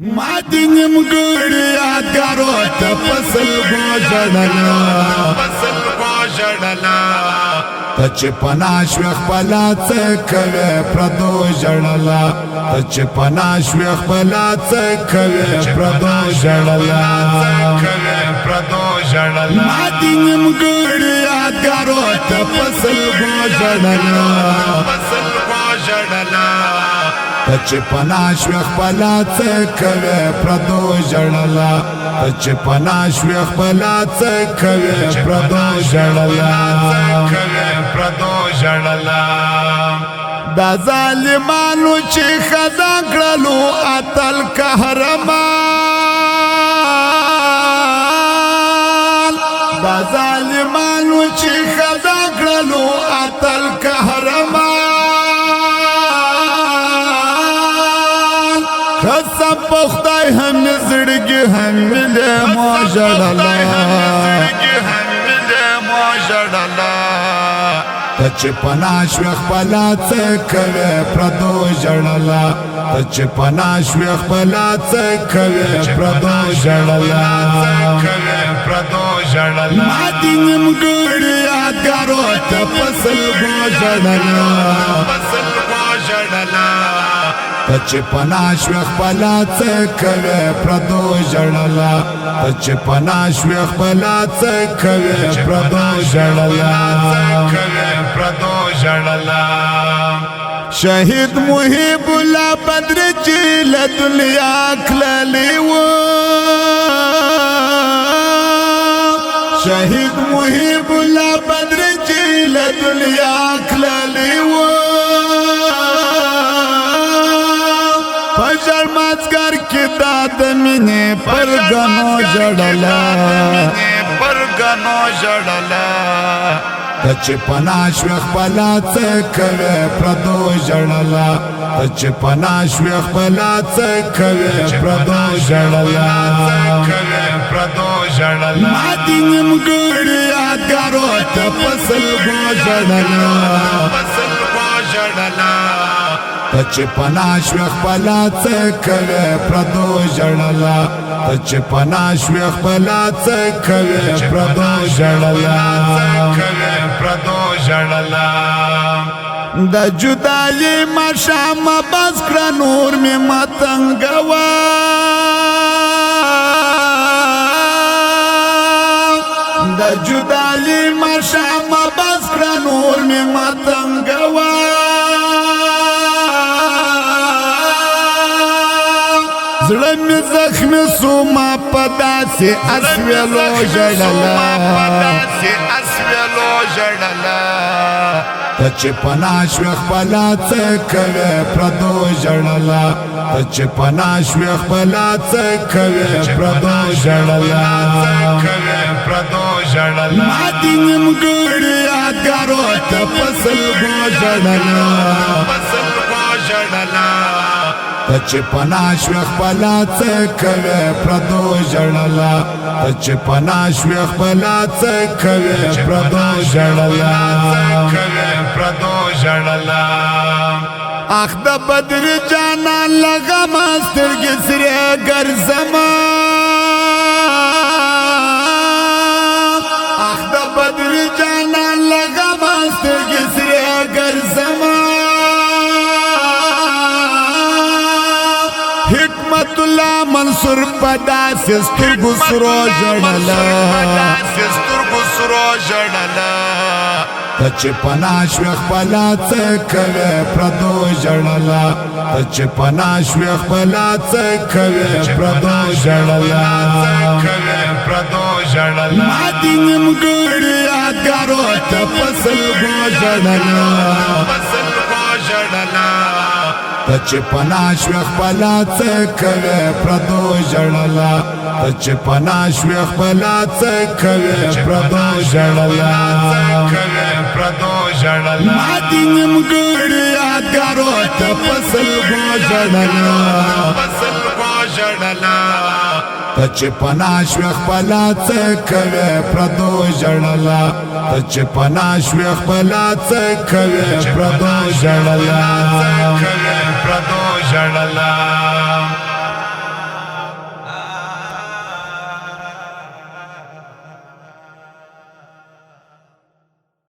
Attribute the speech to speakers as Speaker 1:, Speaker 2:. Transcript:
Speaker 1: ما دې نیمګړي یادګارو ته په سلګو ژړله،
Speaker 2: په سلګو ژړله.
Speaker 1: ته چې پناه شوې خپله څه کوې؟ پردو ژړله. ته چې پناه شوې خپله څه کوې؟ پردو ژړله.
Speaker 2: کوې؟ پردو ژړله.
Speaker 1: ما دې نیمګړي یادګارو ته په سلګو ژړله،
Speaker 2: په سلګو ژړله.
Speaker 1: ته چې پناه شوې خپله څه کوې؟ پردو ژړله. ته چې پناه شوې خپله څه کوې؟ پردو ژړله.
Speaker 2: کوې؟ پردو ژړله.
Speaker 1: دا ظالمانو چې خزان کړلو اتل قهرمان، دا ظالمانو چې خزان کړلو اتل قهرمان، قسم په خدای هم زړګي هم له مو ژړله،
Speaker 2: زړګي هم له مو ژړله.
Speaker 1: ته چې پناه شوې خپله څه کوې؟ پردو ژړله. ته چې پناه شوې خپله څه کوې؟ پردو ژړله.
Speaker 2: کوې؟ پردو ژړله.
Speaker 1: ما دې نیمګړي یادګارو ته په سلګو ژړله،
Speaker 2: په سلګو ژړله.
Speaker 1: ته چې پناه شوې خپله څه کوې؟ پردو ژړله. ته چې پناه شوې خپله څه کوې؟ پردو ژړله.
Speaker 2: کوې؟ پردو ژړله.
Speaker 1: شهید محب الله بدر چې له دنیا کللی و، شهید محب الله بدر چې له دنیا کللی و، فجر مازګر کې دا د مینې پر غنو ژړله،
Speaker 2: پر غنو ژړله.
Speaker 1: ته چې پناه شوې خپله څه کوې؟ پردو ژړله. ته چې پناه شوې خپله څه کوې؟ پردو ژړله.
Speaker 2: کوې؟ پردو ژړله.
Speaker 1: ما دې نیمګړي یادګارو ته په سلګو ژړله،
Speaker 2: په سلګو ژړله.
Speaker 1: ته چې پناه شوې خپله څه کوې؟ پردو ژړله. ته چې پناه شوې خپله څه کوې؟ پردو ژړله.
Speaker 2: کوې؟ پردو ژړله.
Speaker 1: د جدایي ماښام بس کړه، نور مې متنګوه. د جدایي ماښام بس کړه، نور مې متنګوه. زړه مې زخمي سو، ما په داسې اسویلو ژړله،
Speaker 2: په داسې اسویلو ژړله.
Speaker 1: ته چې پناه شوې خپله څه کوې؟ پردو ژړله. ته چې پناه شوې خپله څه کوې؟ پردو ژړله.
Speaker 2: کوې؟ پردو ژړله.
Speaker 1: ما دې نیمګړي یادګارو ته په سلګو ژړله،
Speaker 2: په سلګو ژړله.
Speaker 1: ته چې پناه شوې خپله څه کوې؟ پردو ژړله. ته چې پناه شوې خپله څه کوې؟ پردو ژړله.
Speaker 2: کوې؟ پردو ژړله.
Speaker 1: اخ د بدر جانان لغما سترګې سرې ګرځما، اخ د بدر جانان لغما سترګې سرې ګرځما. حکمت الله منصور پدا سترګو سرو ژړله،
Speaker 2: پداسې سترګو سرو ژړله.
Speaker 1: ته چې پناه شوې خپله څه کوې؟ پردو ژړله. ته چې پناه شوې خپله څه کوې؟ پردو ژړله.
Speaker 2: کوې؟ پردو ژړله.
Speaker 1: ما دې نیمګړي یادګارو ته په سلګو ژړله،
Speaker 2: په سلګو ژړله.
Speaker 1: ته چې پناه شوې خپله څه کوې؟ پردو ژړله. ته چې پناه شوې خپله څه کوې؟ پردو ژړله.
Speaker 2: کوې؟ پردو ژړله.
Speaker 1: ما دې نیمګړي یادګارو ته په سلګو ژړله،
Speaker 2: په سلګو ژړله.
Speaker 1: ته چې پناه شوې خپله څه کوې؟ پردو ژړله. ته چې پناه شوې خپله څه کوې؟ پردو ژړله.
Speaker 2: کوې؟ پردو ژړله.